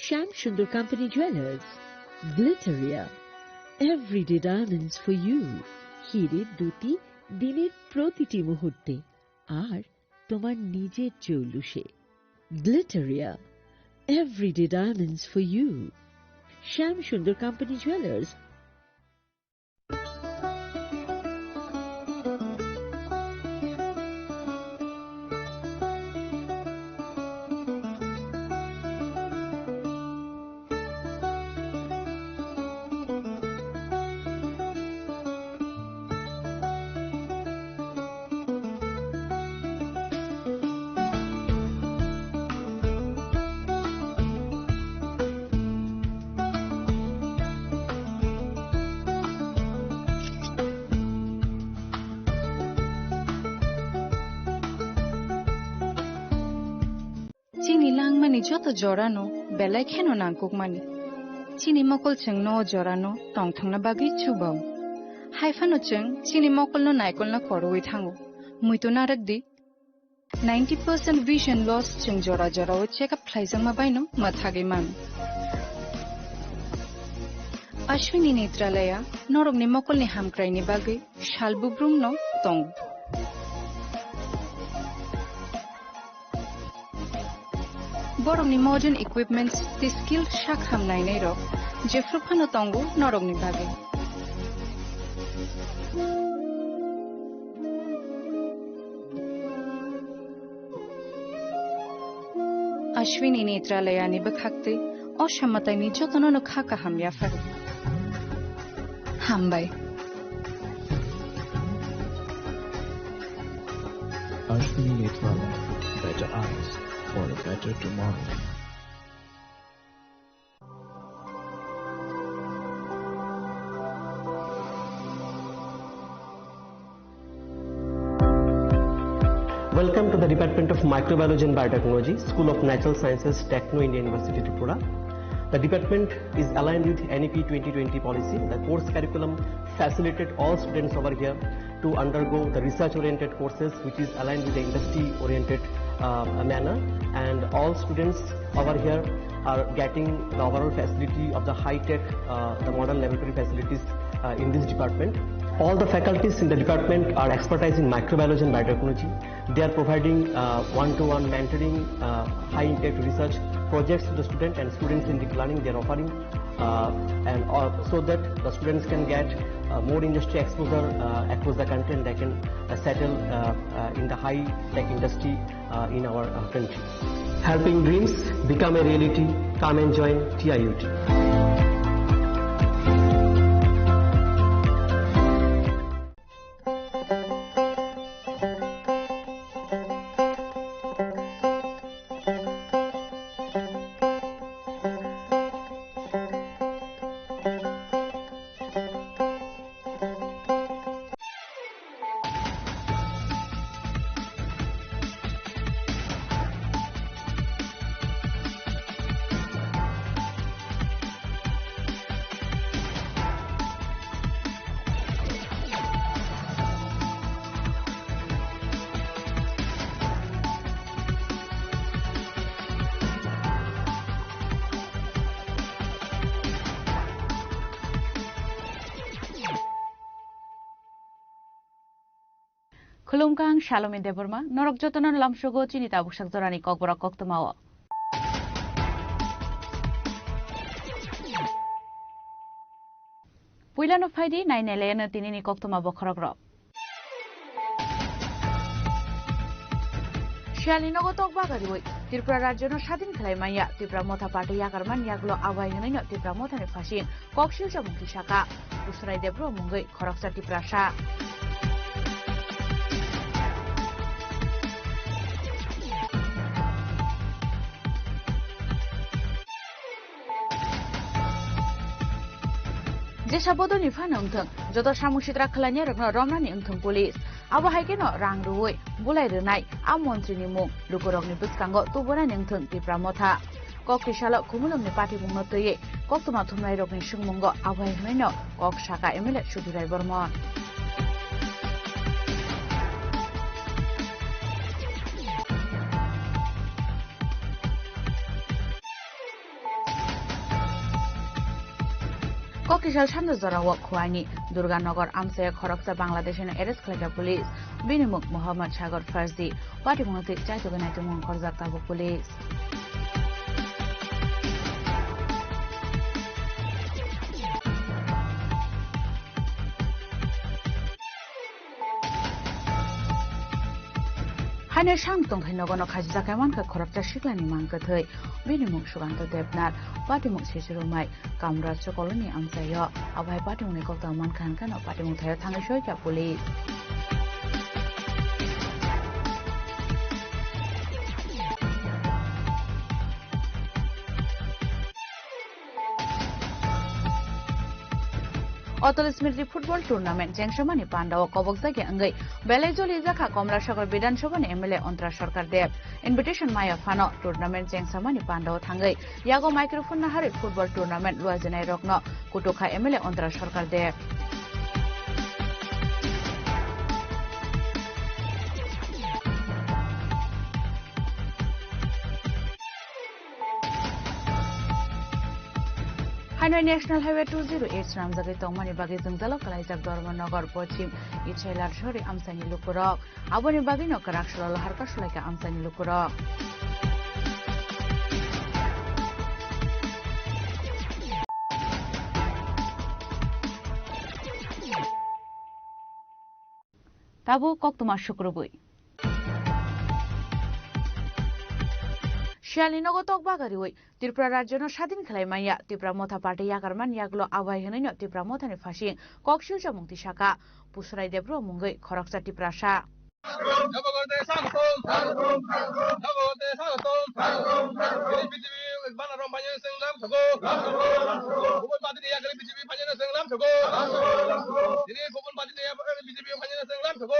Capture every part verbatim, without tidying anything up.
Shyam Sundar company jewellers, Glitteria, everyday diamonds for you. হিরে দ্যুতি দিনের প্রতিটি মুহূর্তে আর তোমার নিজের জৌলুসে। Glitteria, everyday diamonds for you. Shyam Sundar company jewellers. Chini langmani joto jorano belai kheno nangkukmani. Chini mokol chwngno o jorano tongthokna bagwi chubao. Haiphano chwng chini mokolno naikolna korwi thango. Muitu narwkdi, ninety percent vision loss chwng jora jorao check up khlaijakma baino mwthagwi mano. Ashwini Netralaya norokni mokolni hamkraini bagwi sal bubrumno tongo. Borokni modern equipments tei skill sak ham nainairok jephru phano tongo norokni bagwi. Ashwini Netralayani bwkhaktwi o samataini jotono no kha kaham yaphar. Hambai. Ashwini Netralaya, better eyes for a better tomorrow. Welcome to the Department of Microbiology and Biotechnology, School of Natural Sciences, Techno India University, Tripura. The department is aligned with N E P twenty twenty policy. The course curriculum facilitated all students over here to undergo the research-oriented courses, which is aligned with the industry-oriented, uh, manner. And all students over here are getting the overall facility of the high-tech, uh, the modern laboratory facilities, uh, in this department. All the faculties in the department are expertise in microbiology and biotechnology. They are providing, uh, one-to-one mentoring, uh, high-impact research projects to the student, and students in the planning they are offering, uh, and, uh, so that the students can get, uh, more industry exposure, uh, across the country, and they can, uh, settle, uh, uh, in the high-tech industry, uh, in our, uh, country. Helping dreams become a reality. Come and join T I U T. Khulumkha, ang Salome Debbarma, norok jotono lamsogo chini tabuksak jorani kokborok koktwmao. Puilano phaidi, nainailayano tinini koktwma bokhorokrok. Siyalni nogo tok bagariwi Tripura rajyono sadin khlai manya Tipra Motha party yakarmani yaklo abai hwnwino Tipra Mothani phasing kok silchamung tisaka. Usrai Debro mungwi khoroksa Tiprasa. Jesa bodolni phano wngthwng, joto samung sitra khlainai rokno romnani wngthwng police. Abo hai kheno rang rwui bulai rwnai a montrini mung lukurokni bwskango tubunani wngthwng Tipra Motha. Kok tisalo Khumulwngni patimungno twiwi koktwma thumnairokni swngmungo abo hai hwnwino kok saka M L A Sudu Rai Bormon. Kokisal sando jorao Khuaini Durganagar amchai khoroksa Bangladeshino arrest khlaikha police. Bini mung Mohammad Sagar Farzi. Patimung twi chaitugwi naitumung khorjak tabuk police. Haino sam tongthai nogono khajijak khe mankha khoroksa siklani mang kwthwi. Bini mung Suganta Debnath, patimung Sisirumai, Kamra Chokoloni amchaio. Abo hai patimungni koktang mankha hwnkheno patimung thaio thangwi soikha police. Atal Smriti Football Tournament chengsamani pandao kobokjagya wngwi belai jolijakha Komlasagor Bidhan Sabhani M L A Antara Sarkar Deb. Invitation maya phano tournament chengsamani pandao thangwi yago microphone naharwi football tournament luajinairokno kutukha M L A Antara Sarkar Deb. Haino National Highway two zero eight swnamjagwi tongmani bagwi jwngjalo kwlaijak Dharmanagar Pochim Ichailar Sori amchaini lukurok. Aboni bagwino kwrak salo loharka sulaikha amchaini lukurok. Tabuk koktwma sukrubwi. Siyalni nogo tok bagariwi Tripura rajyono sadin khlai manya Tipra Motha party yakarmani yagulo abai hwnwino Tipra Mothani phasing kok silchamung tisaka Pusrai Debro mungwi khoroksa Tiprasa. Bini kubun party ni B J P phai nani chwng lam thugo.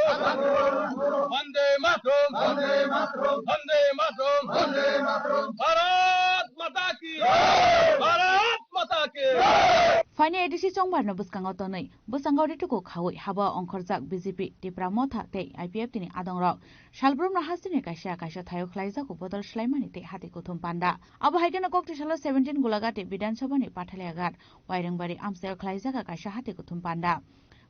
Vande Mataram. Vande Mataram. Vande Mataram. Vande Mataram. Bharat Mata ki. Jai. Bharat Mata ki. Jai. Phaini A D C chongbarno bwskango tonwi, bwskango rituku khawi haba ongkhorjak B J P, Tipra Motha tei I P F T ni adongrok salbrumno hasteni kaisa kaisa thaio khlaijago bodol swlaimani tei hati kuthum panda. Abo hai kheno kokthwi salo seventeen Gulagati Bidhan Sabhani Pathalyagar Wairengbaria amchaio khlaijak kaisa hati kuthum panda.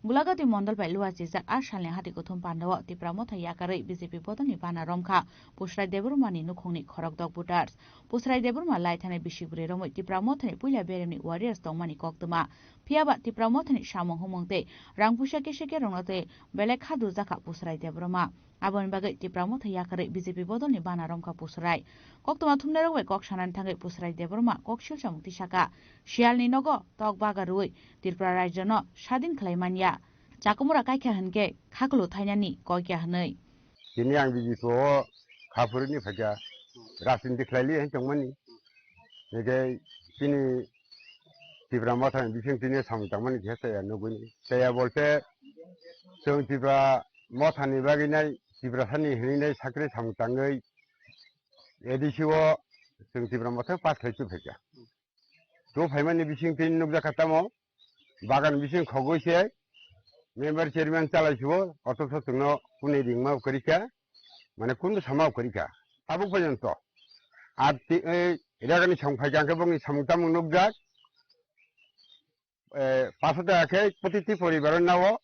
Gulagati mondol bai luachijak a salni hati kuthum pandao Tipra Motha yakarwi B J P bodolni bana romkha Pusrai Debbarmani nukhungni khorokdok voters. Pusrai Debbarma laithani bisi bwrwi romwi Tipra Mothani puila beremni warriors tongmani koktwma. Phiyaba Tipra Mothani samung humung tei rang puisa kese kerongno tei belai kha dujakha Pusrai Debbarma. Aboni bagwi Tipra Motha yakarwi B J P bodolni bana romkha Pusrai. Koktwma thumnairok bai kok sanani thangwi Pusrai Debbarma kok silchamung tisaka. Siyalni nogo tok baga rwui Tripura rajyono sadin khlai manya. Chakumura kaikha hwnkhe khakulu thainani koikya hwnwi. Tini ang B J P o kha phuruni phaikha, rajniti khlaili hai tongmani. Hwnkhe tini Tipra Mothani bising tini samung tangmani khe chaya nugwini. Chaya bolte chwng Tipra Mothani bagwi nai, Tiprasani hinwi nai sakre samung tangwi A D C o chwng Tipra Motha pass khlai chuphaikha. Tu phaimani bising tini nukjakha tamo, bagan bising khogwi se member chairman chalai subo, othocho chwngno kuni ringma kwrwikha, mane kunu sama kwrwikha. Tabuk porjonto ar ti-, ei, ragani song phaikha hwnkhe bongni samung tamung nukjak, eh, paso taka khe protiti poribaro nao,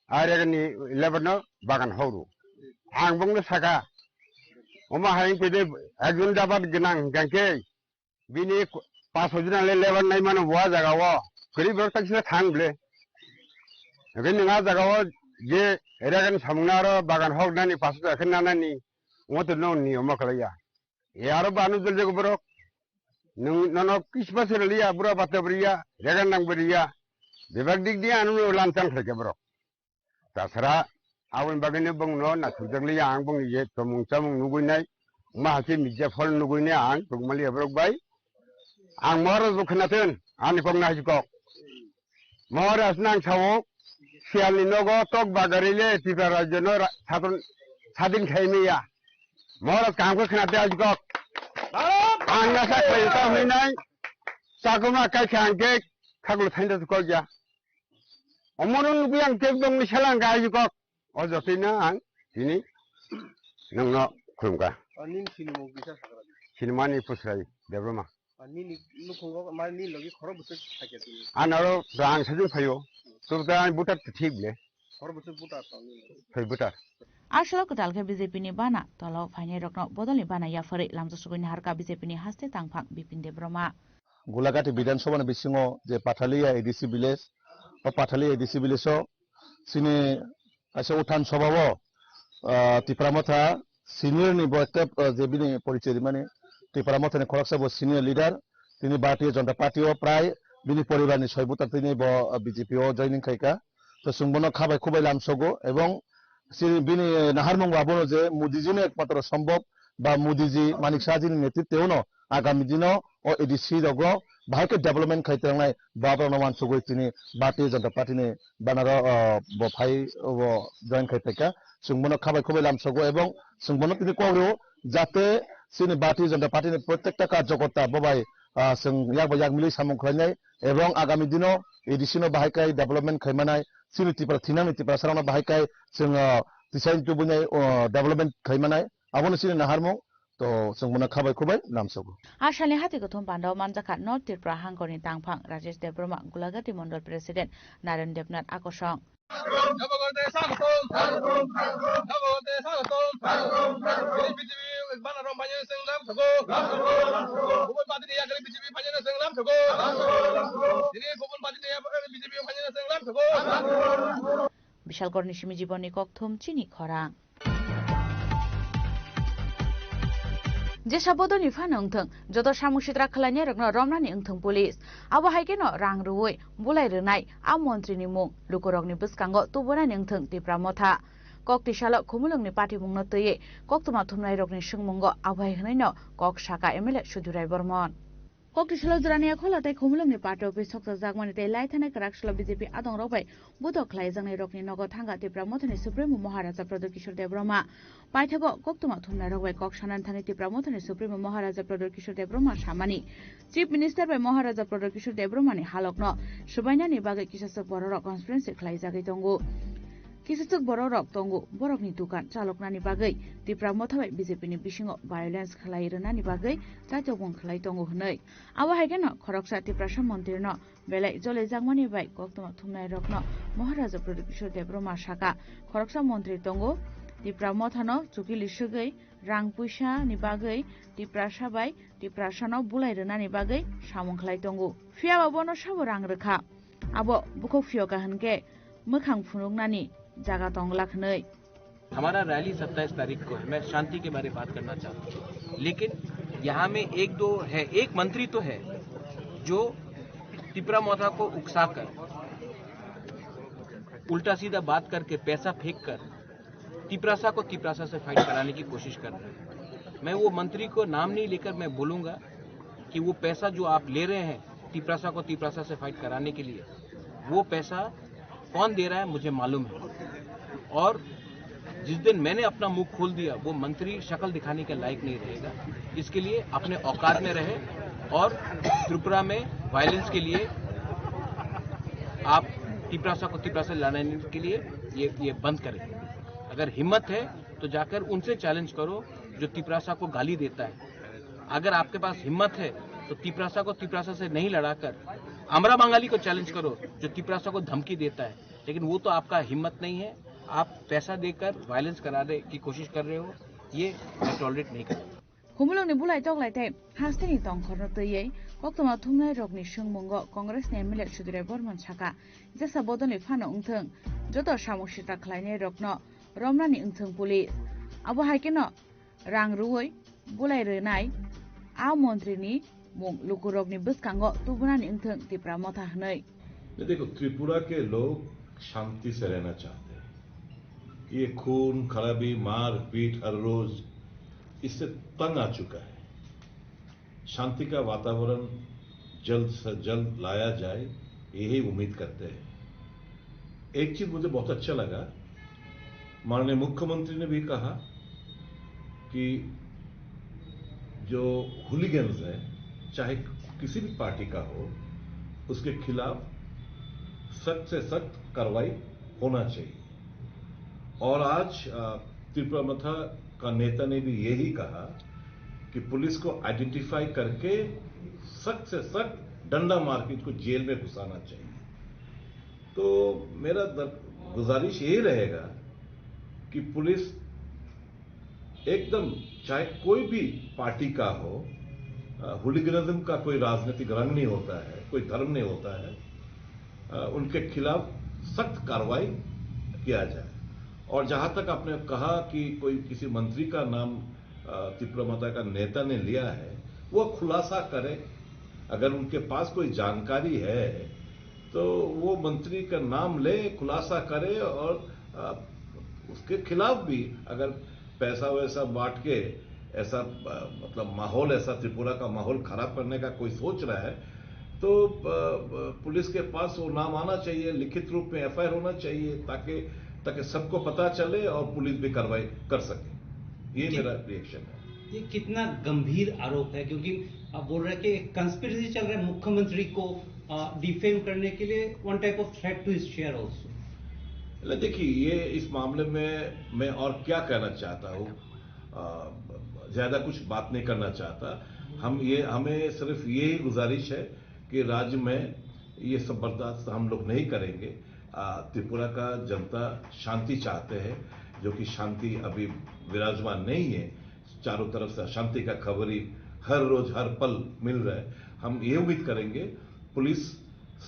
ar ragani labour no bagan horo. Ang bongno saka, omo hai wngkhe ekjon dabat gwnang hwnkhe, bini paso jona le lebar nai mano bo jaga o. Kwrwi borok tak sila thang ble. Hwnkhe nwng a jaga o je eragan samung na aro bagan hok nani paso jona khe nanani. Omo to no ni omo khlai ya. E aro banu jol jago borok. Nwng nono kispa se liya bura bata briya, regan nang briya. Bebak dik dia anu lan chang khlai khe borok. Tasara aboni bagwino bongno nathokjakliya ang bongni je tomung chamung nugwinai, wngma hai khe media phone nugwinai ang tongmaliya borok bai. Ang Maharaj bo khnathun, ani kok nahai kok. Maharaj nang sao, siyalni nogo tok bagarile Tripura rajyono ra-, saton-, sadin khaimaya. Maharaj kaham khe khnathun hai kok. Ang nasa khlai ta hwnwi nai, chakuma kai khe ang khe khaklo thainda kok ya. Omono nugwi ang tei bongni sela ang kahai kok. O jotoi no ang tini nwngno khulumkha. O nini sinimung kisa sakra di. Sinimani Pusrai Debbarma. Nini nukhungo mane nini logi khorok bwswk sakya tini. Ang aro rang sajwk phaio. Tubda ang butar thik le. Khorok bwswk butar tong nini. Phai butar. Aswk kwtal khe B J P ni bana tolo phainai rokno bodolni bana yapharwi lamjak sugwi naharkha B J P ni haste tangphang Bipin Debbarma. Gulagati Bidhan Sabha ni bisingo je Pathalia A D C village, o Pathalia A D C village o chini kaisa uthan sabha o, ah, Tipra Motha senior ni bo ekta, ah, je bini porichoi rimani Tipra Motha ni khoroksa bo senior leader, tini Bharatiya Janata Party o prai bini poribar ni soi buta tini bo, ah, B J P o joining khaika. To chwng bono khabai khubai lamsogo ebong chini bini naharmung bo abono je Modi ji no ekmatro sombhob ba Modi ji Manik Shah ji ni netritwe no agami dino o A D C rogo bahai khe development khai tonglanai ba borokno wansugwi chini Bharatiya Janata Party ni banner o, o, bo phai o join khai paikha. Chwng bono khabai khubai lamsogo ebong chwng bono tini kok rwo jate chini Bharatiya Janata Party ni prottekta karjokorta bo bai, ah, chwng yak bai yak milwi samung khlainai ebong agami dino A D C no bahai khai development khai manai chini Tipra thinangni Tiprasa rokno bahai khai chwng, ah, tisaini tubunai, ah, development khai manai. Abono chini naharmung, to chwng bono khabai khubai lamsogo. A salni hati kuthum panda o manjakha North Tripura hangkorni tangphang Rajesh Debbarma, Gulagati Mondol President Naren Debnath Akosong. Bishalkorni simi jibonni kokthum chini khorang. Jesa bodolni phano wngthwng, joto samung sitra khwlainairokno romnani wngthwng police. Abo hai kheno rang rwui bulai rwnai a montrini mung lukurokni bwskango tubunani wngthwng Tipra Motha. Kok tisalo Khumulwngni patimungno twiwi koktwma thumnairokni swngmungo abo hai hwnwino kok saka M L A Sudhu Rai Bormon. Kokti salo Jorani Akhola tei Khumulwngni party office sokchakjakmani tei lai thanai kwrak salo B J P adongrok bai budok khlaijaknai rokni nogo thangkha Tipra Mothani Supremo Maharaja Pradyot Kishore Debbarma. Paithago koktwma thumnairok bai kok sanani thani Tipra Mothani Supremo Maharaja Pradyot Kishore Debbarma samani, Chief Minister bai Maharaja Pradyot Kishore Debbarmani halokno swbainani bagwi kisaswk bororok conference khlaijagwi tongo. Kisaswk bororok tongo, borokni dukan chaloknani bagwi Tipra Motha bai B J P ni bisingo violence khlai rwnani bagwi chaitokmung khlai tongo hwnwi. Abo hai kheno khoroksa Tiprasa montrino belai jolijakmani bai koktwma thumnairokno Maharaja Pradyot Kishore Debbarma saka, khoroksa montri tongo, Tipra Mothano chukili swgwi rang puisa ni bagwi Tiprasa bai Tiprasano bulai rwnani bagwi samung khlai tongo. Phiyaba bono sabo rang rwkha. Abo bukhuk phiyoka hwnkhe mwkhang phunuknani jaga tongla hwnwi. हमारा रैली सत्ताईस तारीख को है, मैं शांति के बारे में बात करना चाहता हूँ, लेकिन यहाँ में एक दो है, एक मंत्री तो है जो तिपरा मोथा को उकसाकर, उल्टा सीधा बात करके, पैसा फेंक कर तिपरासा को तिपरासा से फाइट कराने की कोशिश कर रहे हैं। मैं वो मंत्री को नाम नहीं लेकर मैं बोलूँगा कि वो पैसा जो आप ले रहे हैं तिपरासा को तिपरासा से फाइट कराने के लिए, वो पैसा कौन दे रहा है मुझे मालूम है। और जिस दिन मैंने अपना मुंह खोल दिया, वो मंत्री शक्ल दिखाने के लायक नहीं रहेगा। इसके लिए अपने औकात में रहे और त्रिपुरा में वायलेंस के लिए आप तिपरासा को तिपरासा लड़ाने के लिए ये, ये बंद करें। अगर हिम्मत है तो जाकर उनसे चैलेंज करो जो तिपरासा को गाली देता है। अगर आपके पास हिम्मत है तो तिपरासा को तिपरासा से नहीं लड़ाकर आमरा बंगाली को चैलेंज करो जो तिपरासा को धमकी देता है। लेकिन वो तो आपका हिम्मत नहीं है, आप पैसा देकर वायलेंस कराने की कोशिश कर रहे हो, ये मैं टॉलरेट नहीं करूँगा। Khumulwngni bulai toklai tei hasteni tongkhorno twiwi koktwma thumnairokni swngmungo Congressni M L A Sudhu Rai Bormon saka, jesa bodolni phano wngthwng, joto samung sitra khlainairokno romnani wngthwng police. Abo hai kheno rang rwui bulai rwnai a montrini mung lukurokni bwskango tubunani wngthwng Tipra Motha hwnwi. ये देखो, त्रिपुरा के लोग शांति से रहना चाहते हैं। ये खून खराबी, मारपीट हर रोज, इससे तंग आ चुका है। शांति का वातावरण जल्द से जल्द लाया जाए, यही उम्मीद करते हैं। एक चीज मुझे बहुत अच्छा लगा, माननीय मुख्यमंत्री ने भी कहा कि जो हूलिगन्स है, चाहे किसी भी पार्टी का हो, उसके खिलाफ सख्त से सख्त कार्रवाई होना चाहिए। और आज, अ, त्रिपुरा मथा का नेता ने भी यही कहा कि पुलिस को आइडेंटिफाई करके सख्त से सख्त डंडा मार के इसको जेल में घुसाना चाहिए। तो मेरा दर-, गुजारिश यही रहेगा कि पुलिस एकदम, चाहे कोई भी पार्टी का हो, हुलिगनिज्म का कोई राजनीतिक रंग नहीं होता है, कोई धर्म नहीं होता है, अ, उनके खिलाफ सख्त कार्रवाई किया जाए। और जहाँ तक आपने कहा कि कोई किसी मंत्री का नाम, अ, तिप्रा माता का नेता ने लिया है, वो खुलासा करे। अगर उनके पास कोई जानकारी है, तो वो मंत्री का नाम ले, खुलासा करे और, अ, उसके खिलाफ भी अगर पैसा वैसा बांट के ऐसा, अ, मतलब माहौल, ऐसा त्रिपुरा का माहौल खराब करने का कोई सोच रहा है, तो, अ, अ, पुलिस के पास वो नाम आना चाहिए, लिखित रूप में एफआईआर होना चाहिए, ताकि, ताकि सबको पता चले और पुलिस भी कार्रवाई कर सके। ये कि- मेरा रिएक्शन है। ये कितना गंभीर आरोप है, क्योंकि आप बोल रहे हैं कि एक कंस्पिरेसी चल रहा है मुख्यमंत्री को, अ, डिफेम करने के लिए, one type of threat to his chair also। ले, देखिए, ये इस मामले में मैं और क्या कहना चाहता हूँ, अ, ज्यादा कुछ बात नहीं करना चाहता। हम ये, हमें सिर्फ यही गुजारिश है कि राज्य में ये सब बर्दाश्त हम लोग नहीं करेंगे। अ, त्रिपुरा का जनता शांति चाहते हैं, जो कि शांति अभी विराजमान नहीं है। चारों तरफ से अशांति का खबर ही हर रोज, हर पल मिल रहा है। हम ये उम्मीद करेंगे पुलिस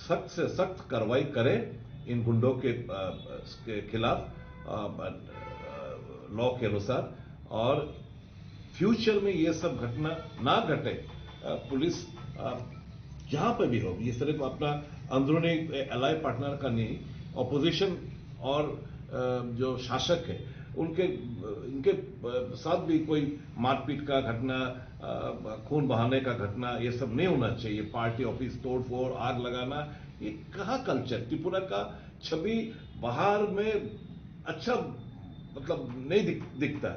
सख्त से सख्त कार्रवाई करे इन गुंडों के, अ, के खिलाफ, अ, अ, लॉ के अनुसार, और फ्यूचर में ये सब घटना ना घटे। अ, पुलिस, अ, जहाँ पे भी हो, ये सिर्फ अपना अंदरूनी एलाय पार्टनर का नहीं, ऑपोजिशन और, अ, जो शासक है, उनके, इनके, अ, साथ भी कोई मारपीट का घटना, अ, खून बहाने का घटना, ये सब नहीं होना चाहिए। पार्टी ऑफिस तोड़फोड़, आग लगाना, ये कहाँ कल्चर? त्रिपुरा का छवि बाहर में अच्छा, मतलब, नहीं दिख-, दिखता।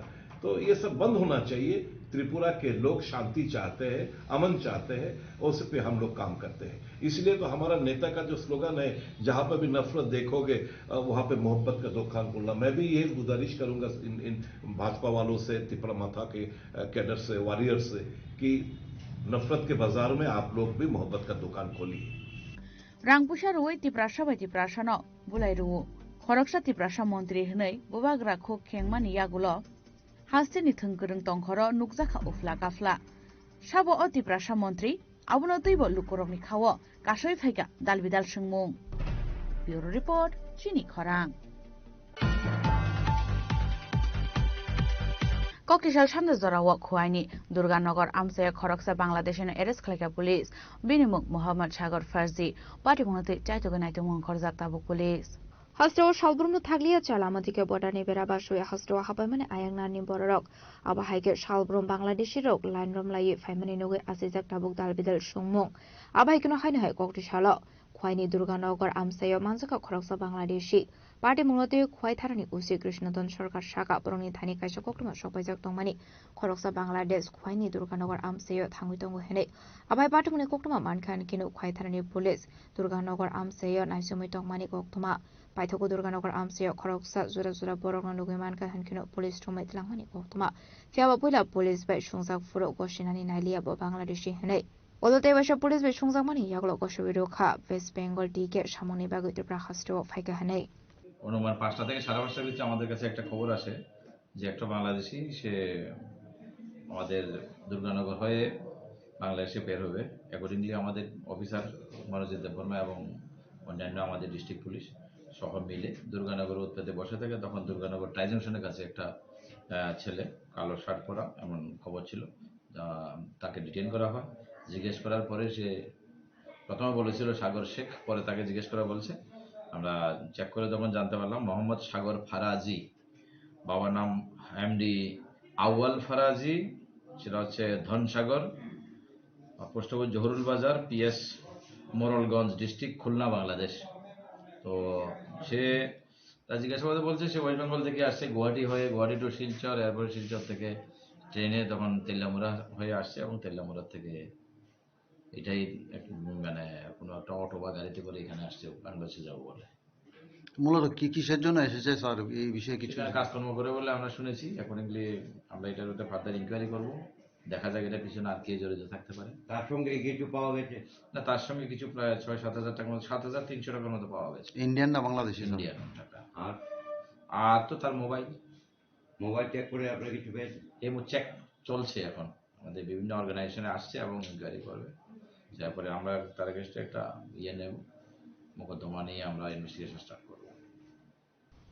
तो ये सब बंद होना चाहिए। त्रिपुरा के लोग शांति चाहते हैं, अमन चाहते हैं, और उस पे हम लोग काम करते हैं। इसलिए तो हमारा नेता का जो स्लोगन है, "जहाँ पर भी नफरत देखोगे, अ, वहाँ पे मोहब्बत का दुकान खोलना।" मैं भी ये गुजारिश करूँगा इन, इन भाजपा वालों से, तिपरा माथा के, अ, कैडर से, वॉरियर से, कि नफरत के बाजार में आप लोग भी मोहब्बत का दुकान खोलिए। Rang puisa rwui Tiprasa bai Tiprasano bulai rwo. Khoroksa Tiprasa montri hwnwi bubagra khuk khengmani yagulo hasteni thwng kwrwng tongkhoro nukjakha uphla kaphla. Sabo o Tiprasa montri, abono twibo lukurokni khao kasui phaikha dalbidal swngmung. Bureau Report, Chini Khorang. Koktisal sanda jorao Khwaini Durganagar amchaio khoroksa Bangladeshino arrest khlaikha police. Bini mung Mohammad Sagar Farzi. Patimungno twi chaitugwi naitugmung khorjak tabuk police. Hasteo salbrumno thakliya chala mantike bodarni bera basui hasteo hapaimani ayang narni bororok. Abo hai khe salbrum Bangladeshi rok line romlaiwi phaimani nugwi asijak tabuk dalbidal sungmung. Abo hai kheno haino hai koktisalo Khwaini Durganagar amchaio manjakha khoroksa Bangladeshi. Patimungno twi Khwai tharani O C Krishnadon Sarkar saka borokni thani kaisa koktwma sokpaijak tongmani khoroksa Bangladesh Khwaini Durganagar amchaio thangwi tongo hinwi. Abo hai patimungni koktwma mankha hinkhe Khwai tharani police Durganagar amchaio naisomwi tongmani koktwma. Paithago Durganagar amchaio khoroksa jora jora borokno nugwi mankha hinkheno police romwi tlangmani koktwma. Phiya ba puila police bai sungjak phuru gosinani nailiya bo Bangladeshi hinwi. Olo tei waisa police bai sungjakmani yagulo gosowi rwkha West Bengal T K samungni bagwi Tripura hasteo phaikha hinwi. অনুমান পাঁচটা থেকে সাড়ে পাঁচটার ভিতরে আমাদের কাছে একটা খবর আসে যে একটা বাংলাদেশি সে আমাদের দুর্গানগর হয়ে বাংলাদেশে বের হবে। অ্যাকর্ডিংলি আমাদের অফিসার মনোজিৎ দেববর্মা এবং অন্যান্য আমাদের ডিস্ট্রিক্ট পুলিশ সহ মিলে দুর্গানগর উত্তরে বসে থাকে। তখন দুর্গানগর ট্রাই জংশনের কাছে একটা, আহ, ছেলে কালো শার্ট পরা এমন খবর ছিল। আহ, তাকে ডিটেইন করা হয়। জিজ্ঞেস করার পরে সে প্রথমে বলেছিল সাগর শেখ, পরে তাকে জিজ্ঞেস করা বলছে। আমরা চেক করে তখন জানতে পারলাম মোহাম্মদ সাগর ফারাজি, বাবার নাম এমডি আউয়াল ফারাজি, সেটা হচ্ছে ধনসাগর, পোস্ট অফিস জহুরুল বাজার, পিএস মোরলগঞ্জ, ডিস্ট্রিক্ট খুলনা, বাংলাদেশ। তো সে, তার জিজ্ঞাসাবাদে বলছে সে ওয়েস্ট বেঙ্গল থেকে আসছে, গুয়াহাটি হয়ে, গুয়াহাটি টু শিলচর, এরপরে শিলচর থেকে ট্রেনে তখন তেলিয়ামুড়া হয়ে আসছে এবং তেলিয়ামুড়া থেকে এটাই এক, মানে, কোনো একটা অটো বা গাড়িতে করে এখানে আসছে বাংলাদেশে যাবো বলে। মূলত কি, কিসের জন্য এসেছে স্যার, এই বিষয়ে কিছু? এখানে কাজকর্ম করে বলে আমরা শুনেছি। অ্যাকর্ডিংলি আমরা এটার উপরে ফার্দার ইনকোয়ারি করবো। দেখা যাক এটা পিছনে আর কে জড়িত থাকতে পারে। তার সঙ্গে কিছু পাওয়া গেছে? না, তার সঙ্গে কিছু প্রায় ছয় সাত হাজার টাকার মতো, সাত হাজার তিনশো টাকার মতো পাওয়া গেছে। ইন্ডিয়ান না বাংলাদেশি, স্যার? ইন্ডিয়ান টাকা। আর? আর তো তার মোবাইল। মোবাইল চেক করে আপনারা কিছু পেয়েছেন? এই মু-, চেক চলছে এখন, আমাদের বিভিন্ন অর্গানাইজেশনে আসছে এবং ইনকোয়ারি করবে। তারপরে আমরা তার কাছে একটা ইয়ে নেব, মোকদ্দমা নিয়ে আমরা ইনভেস্টিগেশন স্টার্ট করব।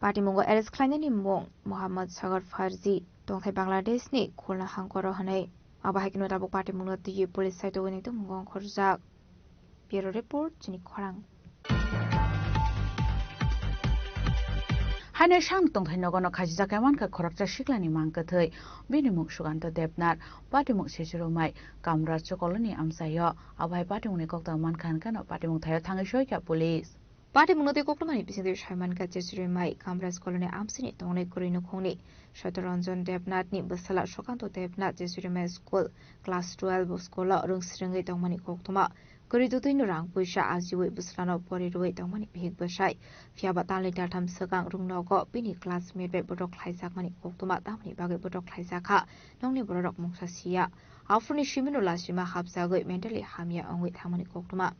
Patimungo arrest khlainani mung Mohammad Sagar Farzi, tongthai Bangladeshni Khulna hangkoro hwnwi. Abo hai kheno tabuk patimungno twiwi police saitok wngwi tongmung ongkhorjak. Bureau Report, chini khorang. Haino sang tongthai nogono khajijak ya mankha khoroksa siklani mang kwthwi. Bini mung Sukanto Debnath, patimung Sechurumai, Kamra Chokoloni amchaio. Abo hai patimungni koktwma mankha hwnkhe no patimung thaio thangwi soikha police. Patimungno tei koktwmani bisingtwi saimankha Chechuri mai Kamraj Colony amsini tongnai kwrwi nukhungni Soito Ranjan Debnathni bwsala Sukanto Debnath Chechuri mai school class twelve school-o rwngsrwngwi tongmani koktwma. Kwrwi dudwino rang puisa ajiwi bwsalano pori rwwi tongmani bihik bwsai. Phiyaba talni taltham swkang rwngnogo bini classmate bai botok khlaijakmani koktwma tamni bagwi botok khlaijakha, nokni bororok mungsa siya. Aphuruni simino lachima hapjagwi mentally hamya wngwi thangmani koktwma.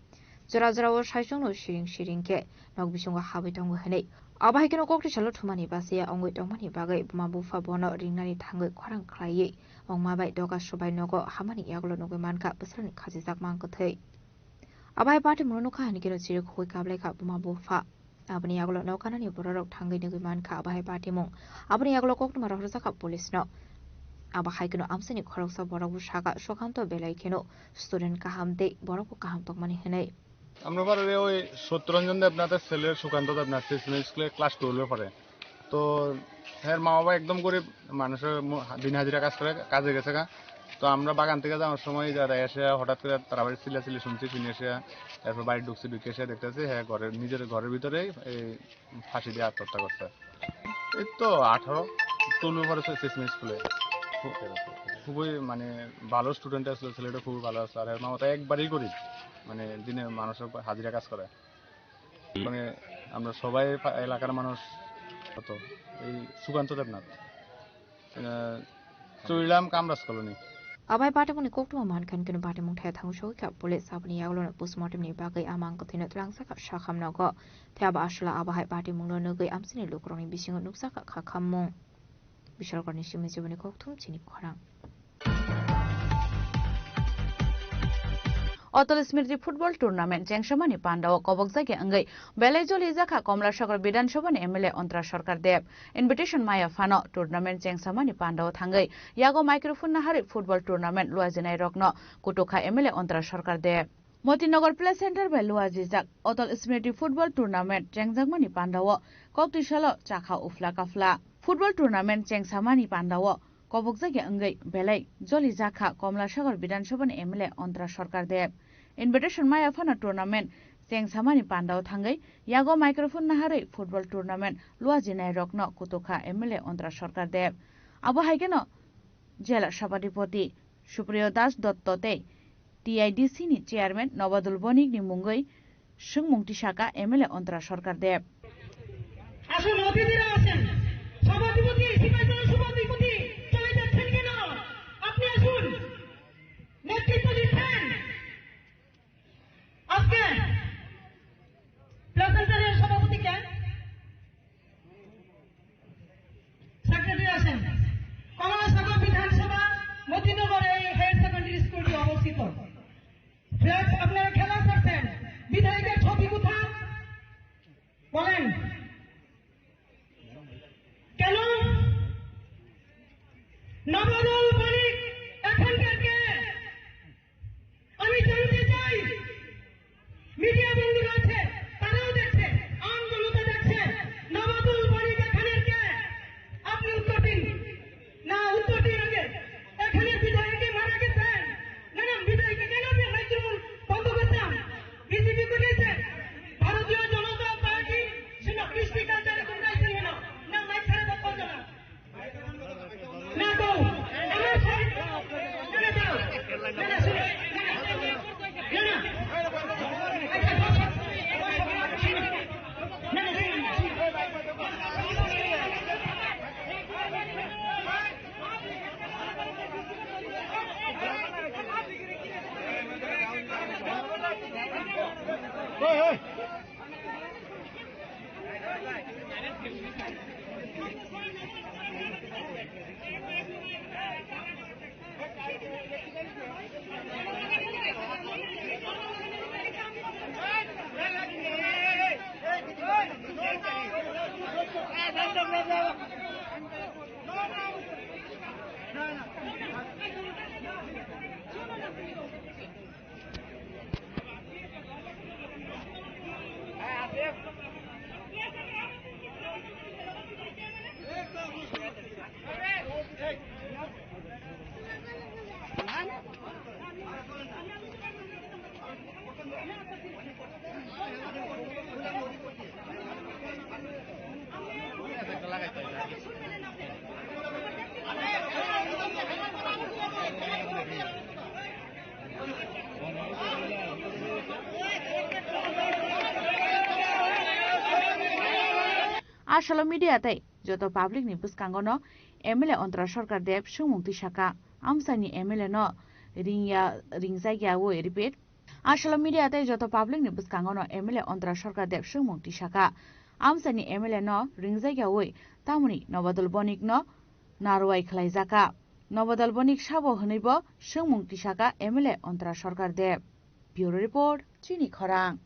Jora jorao saichungno siring siring khe nok bisingo habwi tongo hwnwi. Abo hai kheno koktwi salo thumani bachaya wngwi tongmani bagwi buma bupha bono ringnani thangwi khorang khlaiwi wngma bai doga subai nogo hamani yagulo nugwi mankha bwsarokni khachijak mang kwthwi. Abo hai patimungno nukha hwnwi kheno chirikhogwi kablaikha buma bupha. Aboni yagulo nokanani bororok thangwi nugwi mankha abo hai patimung. Aboni yagulo koktwma rohorjakha police no. Abo hai kheno amchaini khoroksa borokbo sakha Sukanto belai kheno student kaham tei borokbo kaham tongmani hwnwi. আমরা পাড়ার ওই সত্যরঞ্জন দেবনাথের ছেলে সুকান্ত দেবনাথ, সে স্কুলে ক্লাস টুয়েলভে পড়ে। তো এর মা বাবা একদম গরিব, মানুষের ম-, দিন হাজিরা কাজ করে, কাজে গেছে গা। তো আমরা বাগান থেকে যাওয়ার সময় যারা এসে হঠাৎ করে তারা বাড়ি চিল্লাচিল্লি শুনছি, শুনে এসে এরপর বাড়ি ঢুকছি, ঢুকে এসে দেখতেছি হ্যাঁ ঘরের, নিজের ঘরের ভিতরেই এই ফাঁসি দিয়ে আত্মহত্যা করছে। এই তো আঠারো, টুয়েলভে পড়ে সে সিসিম স্কুলে। খু-, খুবই মানে ভালো স্টুডেন্ট আসলে, ছেলেটা খুবই ভালো আসলে। আর এর মা বাবা তো একবারেই গরিব, মানে দিনে মানুষের উপর হাজিরা কাজ করে। মানে আমরা সবাই পা-, এলাকার মানুষ কত এই সুকান্ত দেবনাথ, আহ, চুরিলাম Kamaraj colony. Abo hai patimungni koktwma mankha hwnwi kheno patimung thaya thangwi sogwi kha police. Aboni yagulono postmortemni bagwi a mang kwthwino twlangjakha sakham nogo. Phiya ba aswla abo hai patimungno nugwi amchaini lukurokni bisingo nukjakha kha khammung. Bishalgarni simi jiboni kokthum chini khorang. Otol Smriti Football Tournament chengsamani pandao kobokjakya wngwi belai jolijakha Komlasagor Bidhan Sabhani M L A Ontra Sarkar Deb. Invitation maya phano tournament chengsamani pandao thangwi yago microphone naharwi football tournament luajinairokno kutukha M L A Ontra Sarkar Deb. Motinagar Play Center bai luajijak Otol Smriti Football Tournament chengjakmani pandao koktwi salo chakha ufla kafla. Football tournament chengsamani pandao kobokjakya wngwi belai jolijakha Komlasagor Bidhan Sabhani M L A Ontra Sarkar Deb. Invitation maya phano tournament chengsamani pandao thangwi yago microphone naharwi football tournament luajinairokno kutukha M L A Ontra Sarkar Deb. Abo hai kheno Jela Sabhadipoti Supriyo Das Dotto tei T I D C ni chairman Nobadul Bonik ni mungwi swngmung tisaka M L A Ontra Sarkar Deb. আসুন, অতিথিরা আসেন। সভাধিপতি, সিপাহীজলা সভাধিপতি চলে যাচ্ছেন কেন? আপনি আসুন, নেতৃত্ব দিচ্ছেন। আজকে প্লেসেন্টারের সভাপতি কে? সেক্রেটারি আছেন। কমলাসাগর বিধানসভা মতিনগরে এই হায়ার সেকেন্ডারি স্কুলটি অবস্থিত। ফ্ল্যাক্স আপনারা খেলা করছেন, বিধায়কের ছবি কোথায়? বলেন, কেন? নবরুল বণিক এখানকার কে? আমি জানতে চাই, মিডিয়া বন্ধু রয়েছে, তারাও দেখছে, আম জনতা দেখছে, নবাবুল বণিক এখানের কে? আপনি উত্তর দিন। না, উত্তর দিন আগে। এখানে বিধায়কে মারা গেছেন। না, না, বিধায়কে কেন আপনি মাইক্রোফোন বন্ধ করতাম? বিজেপি করেছে। ভারতীয় জনতা পার্টি, শুনো, কৃষ্টি কালচারে তোমরা আইসেন কেন? না, মাইক ছাড়া বক্তব্য না। না, তো, আমার Asolo media tei joto public ni bwskango no M L A Antara Sarkar Deb swngmung twi saka, amchaini M L A no ringya, ringjakya wi repeat. Asolo media tei joto public ni bwskango no M L A Antara Sarkar Deb swngmung twi saka, amchaini M L A no ringjakya wi tamoni Nobadal Bonik no narwai khlaijaka. Nobadal Bonik sabo hwnwi bo swngmung twi saka M L A Antara Sarkar Deb. Bureau Report, Chini Khorang.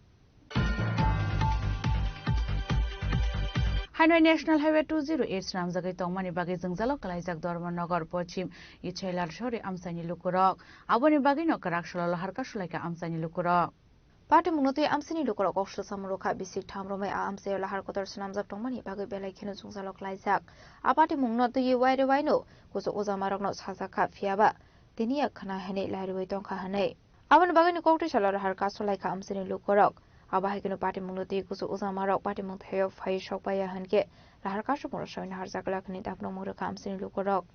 Haino National Highway two zero eight swnamjagwi tongmani bagwi jwngjalo kwlaijak Dharmanagar Pochim Ichailar Sori amchaini lukurok. Aboni bagwino kwrak solo lahar kasulaikha amchaini lukurok. Patimungno twi amchaini lukurok kok salo samung rwkha, bisik tham romwi a amchaio lahar kotor swnamjak tongmani bagwi belai kheno jwngjalo kwlaijak. A patimungno twiwi waire waino kuchuk ujamarokno sajakha, phiyaba tiniya khna hwnwi lairwi tongkha hwnwi. Aboni bagwino koktwi salo lahar kasulaikha amchaini lukurok. Abo hai kheno patimungno twi kuchuk ujamarok patimung thaio phaiwi sokpaiya hwnkhe lahar kasukmung rwsawino harjak glak hwnwi daphno mung rwkha amchaini lukurok.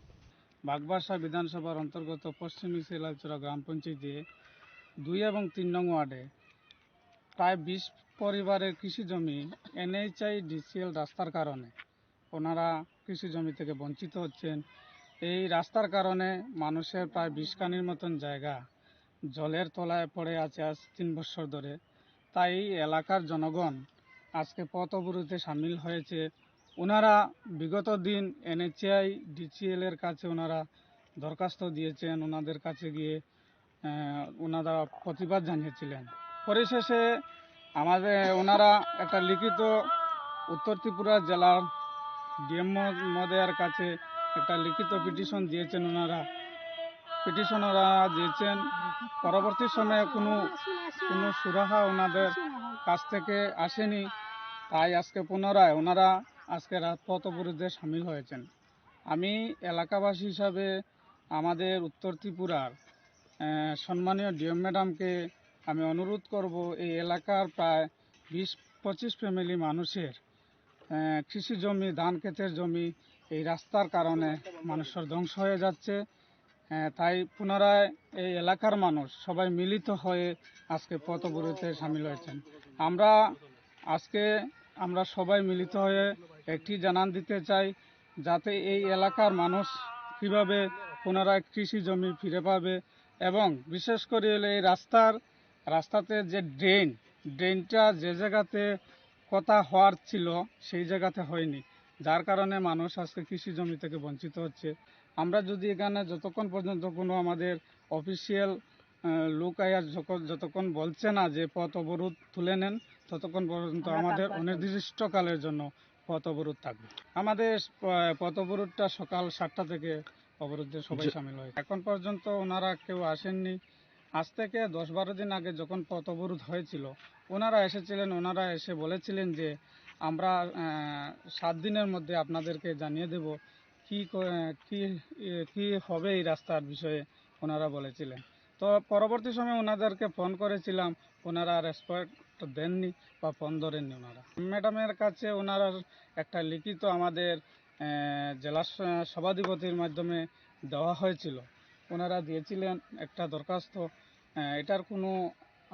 Bagbasa Bidhan Sabhar antargato Poschim Ichailalchora Gram Panchayati dui ebong tin nong ward-e প্রায় বিশ পরিবারের কৃষি জমি NHI DCL রাস্তার কারণে ওনারা কৃষি জমি থেকে বঞ্চিত হচ্ছেন। এই রাস্তার কারণে মানুষের প্রায় বিশ কানির মতন জায়গা জলের তলায় পড়ে আছে আজ তিন বছর ধরে। তাই এই এলাকার জনগণ আজকে পথ অবরোধে সামিল হয়েছে। ওনারা বিগত দিন এনএইচআই ডিসিএল এর কাছে ওনারা দরখাস্ত দিয়েছেন, ওনাদের কাছে গিয়ে আহ, ওনারা প্রতিবাদ জানিয়েছিলেন। পরিশেষে আমাদের, ওনারা একটা লিখিত, উত্তর ত্রিপুরা জেলার ডিএম মহোদয়ার কাছে একটা লিখিত পিটিশন দিয়েছেন ওনারা। পিটিশন ওনারা দিয়েছেন, পরবর্তী সময়ে কোনো, কোনো সুরাহা ওনাদের কাছ থেকে আসেনি। তাই আজকে পুনরায় ওনারা আজকে রাজপথ অবরোধে সামিল হয়েছেন। আমি এলাকাবাসী হিসাবে আমাদের উত্তর ত্রিপুরার, আহ, সম্মানীয় ডিএম ম্যাডামকে আমি অনুরোধ করব, এই এলাকার প্রায় বিশ পঁচিশ ফ্যামিলি মানুষের, আহ, কৃষি জমি, ধান ক্ষেতের জমি এই রাস্তার কারণে মানুষের ধ্বংস হয়ে যাচ্ছে। আহ, তাই পুনরায় এই এলাকার মানুষ সবাই মিলিত হয়ে আজকে পথ অবরোধে সামিল হয়েছেন। আমরা আজকে, আমরা সবাই মিলিত হয়ে একটি জানান দিতে চাই, যাতে এই এলাকার মানুষ কিভাবে পুনরায় কৃষি জমি ফিরে পাবে এবং বিশেষ করে হলো এই রাস্তার, রাস্তাতে যে ড্রেন, ড্রেনটা যে জায়গাতে কথা হওয়ার ছিল সেই জায়গাতে হয়নি, যার কারণে মানুষ আজকে কৃষি জমি থেকে বঞ্চিত হচ্ছে। আমরা যদি এখানে যতক্ষণ পর্যন্ত কোনো আমাদের অফিসিয়াল লোক আয়া যখন, যতক্ষণ বলছে না যে পথ অবরোধ তুলে নেন, ততক্ষণ পর্যন্ত আমাদের অনির্দিষ্টকালের জন্য পথ অবরোধ থাকবে। আমাদের, আহ, পথ অবরোধটা সকাল সাতটা থেকে অবরোধে সবাই যে সামিল হয়েছে। এখন পর্যন্ত ওনারা কেউ আসেননি। আজ থেকে দশ বারো দিন আগে যখন পথ অবরোধ হয়েছিল, ওনারা এসেছিলেন, ওনারা এসে বলেছিলেন যে আমরা, আহ, সাত দিনের মধ্যে আপনাদেরকে জানিয়ে দেব কি ক-, কি, এ, কি হবে এই রাস্তার বিষয়ে ওনারা বলেছিলেন। তো পরবর্তী সময় ওনাদেরকে ফোন করেছিলাম, ওনারা রেসপন্ড দেননি বা ফোন ধরেননি ওনারা। ম্যাডামের কাছে ওনারা একটা লিখিত আমাদের, আহ, জেলা স-, সভাধিপতির মাধ্যমে দেওয়া হয়েছিল। ওনারা দিয়েছিলেন একটা দরখাস্ত, আহ, এটার কোনো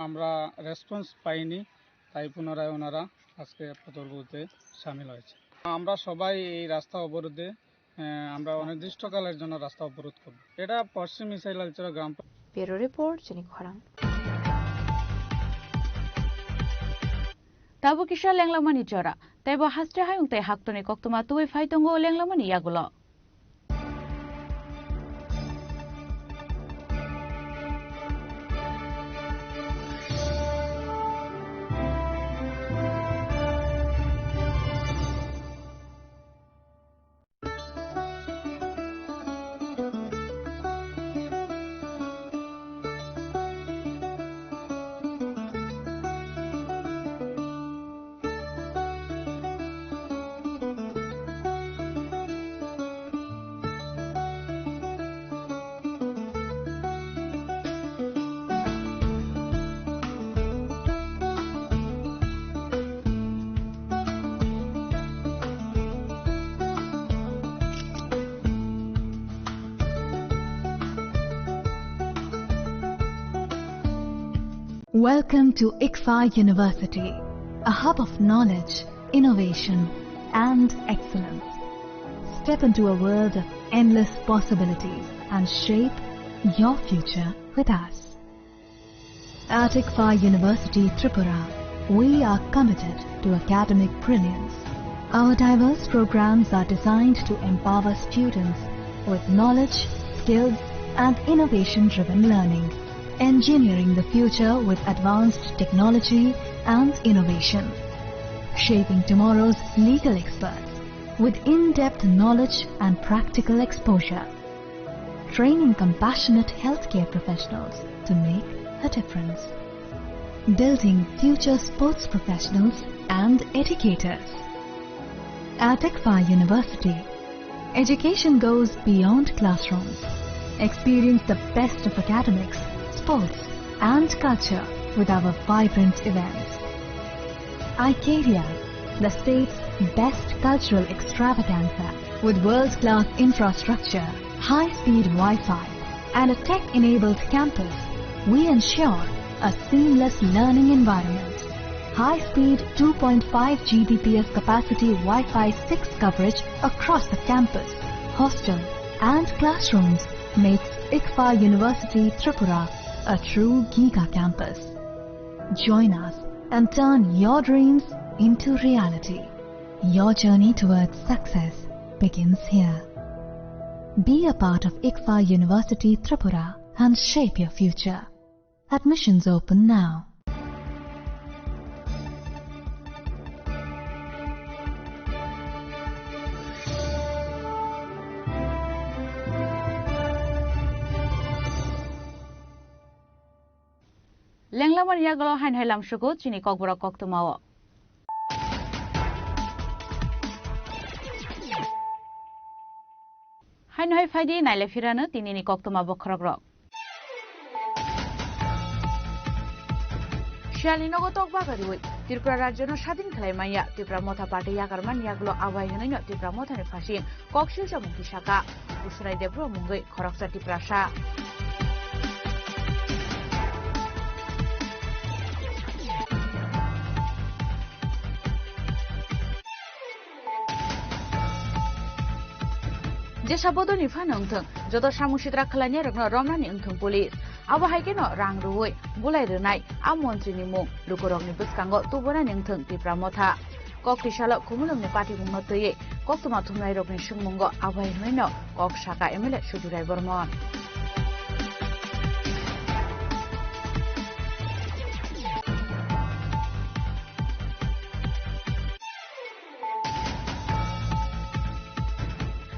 আমরা রেসপন্স পাইনি, তাই পুনরায় ওনারা আজকে পথ অবরোধে সামিল হয়েছে। আমরা সবাই এই রাস্তা অবরোধে, আহ, আমরা অনির্দিষ্টকালের জন্য রাস্তা অবরোধ করব। এটা পশ্চিম ইসাইলালচরা গ্রাম panchayat. Bureau Report, Chini Khorang. Tabuk kisa lenglamani jora, tei bo haste hayung tei haktorni koktwma tubui phai tongo lenglamani yagulo. Welcome to ICFAI University, a hub of knowledge, innovation, and excellence. Step into a world of endless possibilities and shape your future with us. At ICFAI University Tripura, we are committed to academic brilliance. Our diverse programs are designed to empower students with knowledge, skills, and innovation-driven learning, engineering the future with advanced technology and innovation, shaping tomorrow's legal experts with in-depth knowledge and practical exposure, training compassionate healthcare professionals to make a difference, building future sports professionals and educators. At ICFAI University, education goes beyond classrooms. Experience the best of academics, sports, and culture with our vibrant events. Icaria, the state's best cultural extravaganza, with world-class infrastructure, high-speed Wi-Fi, and a tech-enabled campus, we ensure a seamless learning environment. High-speed two point five G B P S capacity Wi-Fi six coverage across the campus, hostel, and classrooms makes ICFAI University Tripura a true giga campus. Join us and turn your dreams into reality. Your journey towards success begins here. Be a part of ICFAI University Tripura and shape your future. Admissions open now. Lenglamani yagulo haino hai lamsugo chini kokborok koktwmao. Haino hai phaidi naile phirano tinini koktwma bokhorokrok. Siyalni nogo tok bagariwi Tripura rajyono sadin khlai manya Tipra Motha party yakarmani yagulo abai hwnwino Tipra Mothani phasing kok silsa mungki saka. Usrai Debro mungwi khoroksa Tiprasa. Jesa bodolni phano wngthung, joto samung sitra khlainai rokno romnani wngthung police. Abo hai kheno rang rwui bulai rwnai a montrini mung lukurokni bwskango tubunani wngthung Tipra Motha. Kok tisalo Khumulwngni patimungno twiwi koktwma thumnairokni swngmungo abo hai hwnwino kok saka M L A Sujurai Bormon.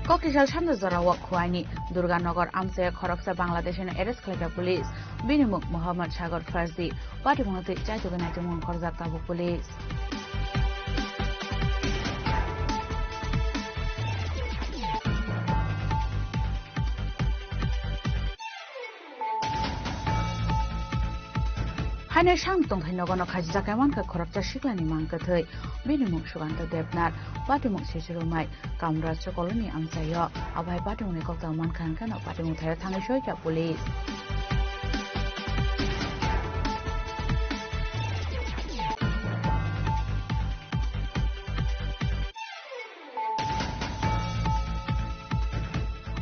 Kokisal sanda jorao Khuaini Durganagar amchai khoroksa Bangladeshino arrest khlaikha police. Bini mung Mohammad Sagar Farzi. Patimungno twi chaitugwi naitukmung khorjak tabuk police. Haino sang tongthai nogono khajijak khe mankha khoroksa siklani mang kwthwi. Bini mung Suganta Debnath, patimung Sechurumai, Kamra Chokoloni amchaio. Abo hai patimungni kokdao mankha hwnkheno patimung thaio thangwi soikha police.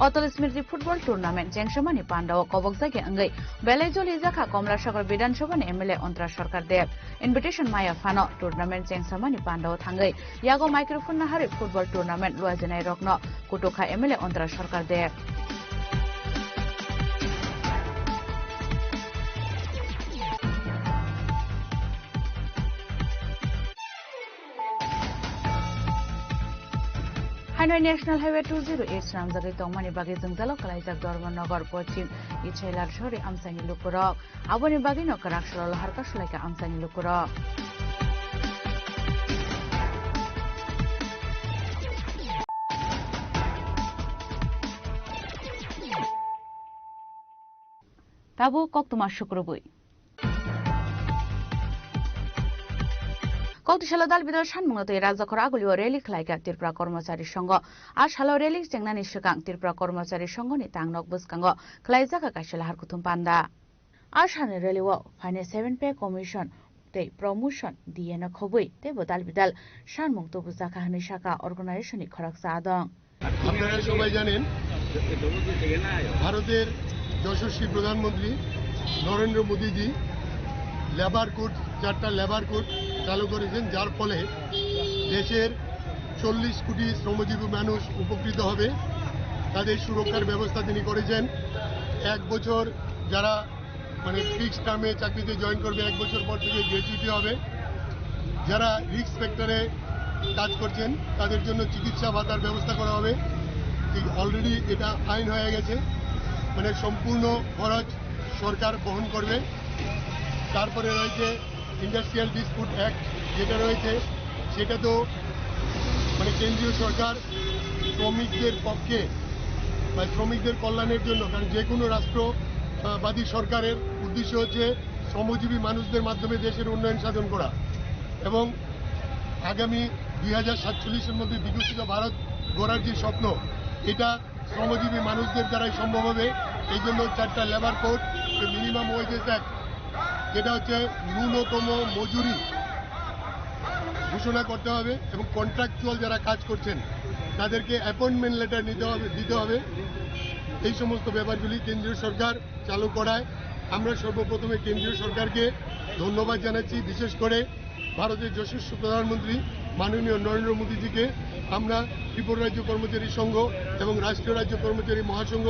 Atal Smriti Football Tournament chengsamani pandao kobokjagya wngwi belai jolijakha Komlasagor Bidhan Sabhani M L A Antara Sarkar Deb. Invitation maya phano tournament chengsamani pandao thangwi yago microphone naharwi football tournament luajinairokno kutukha M L A Antara Sarkar Deb. Hainwi National Highway two zero eight swnamjagwi tongmani bagwi jwngjalo kwlaijak Dharmanagar Pochim Ichailar sori amchaini lukurok. Aboni bagwino kwrak salo lahar kasulaikha amchaini lukurok. Tabuk koktwma sukrubwi. Kokti salo dal bidal sanmungno twi rajdakhor agulio rally khlaikha Tripura Kormochari Songho. A salo rally chengnani swkang Tripura Kormochari Songhoni tangnok bwskango khlaijakha kaisa lahar kuthum panda. A salni rally o phainai seven Pay Commission tei promotion D A no khobwi teibo dal bidal sanmung tubujakha hwnwi sakha organization ni khoroksa adong. আপনারা সবাই জানেন, ভারতের যশস্বী প্রধানমন্ত্রী নরেন্দ্র মোদীজি labour code, চারটা labour code চালু করেছেন, যার ফলে দেশের চল্লিশ কোটি শ্রমজীবী মানুষ উপকৃত হবে, তাদের সুরক্ষার ব্যবস্থা তিনি করেছেন। এক বছর যারা মানে ফিক্সড টার্মে চাকরিতে জয়েন করবে, এক বছর পর থেকে গ্র্যাচুইটি হবে। যারা রিস্ক সেক্টরে কাজ করছেন, তাদের জন্য চিকিৎসা ভাতার ব্যবস্থা করা হবে। অলরেডি এটা আইন হয়ে গেছে, মানে সম্পূর্ণ খরচ সরকার বহন করবে। তারপরে রয়েছে ইন্ডাস্ট্রিয়াল ডিসপিউট অ্যাক্ট যেটা রয়েছে, সেটা তো মানে কেন্দ্রীয় সরকার শ্রমিকদের পক্ষে বা শ্রমিকদের কল্যাণের জন্য, কারণ যে কোনো রাষ্ট্রবাদী সরকারের উদ্দেশ্য হচ্ছে শ্রমজীবী মানুষদের মাধ্যমে দেশের উন্নয়ন সাধন করা এবং আগামী দুই হাজার সাতচল্লিশের মধ্যে বিকশিত ভারত গড়ার যে স্বপ্ন, এটা শ্রমজীবী মানুষদের দ্বারাই সম্ভব হবে। এই জন্য চারটা labour code, minimum wages act, যেটা হচ্ছে ন্যূনতম মজুরি ঘোষণা করতে হবে এবং কন্ট্রাকচুয়াল যারা কাজ করছেন তাদেরকে অ্যাপয়েন্টমেন্ট লেটার নিতে হবে, দিতে হবে। এই সমস্ত ব্যাপারগুলি কেন্দ্রীয় সরকার চালু করায় আমরা সর্বপ্রথমে কেন্দ্রীয় সরকারকে ধন্যবাদ জানাচ্ছি। বিশেষ করে ভারতের যশস্বী প্রধানমন্ত্রী মাননীয় নরেন্দ্র মোদীজিকে আমরা ত্রিপুরা রাজ্য কর্মচারী সংঘ এবং রাষ্ট্রীয় রাজ্য কর্মচারী মহাসংঘ,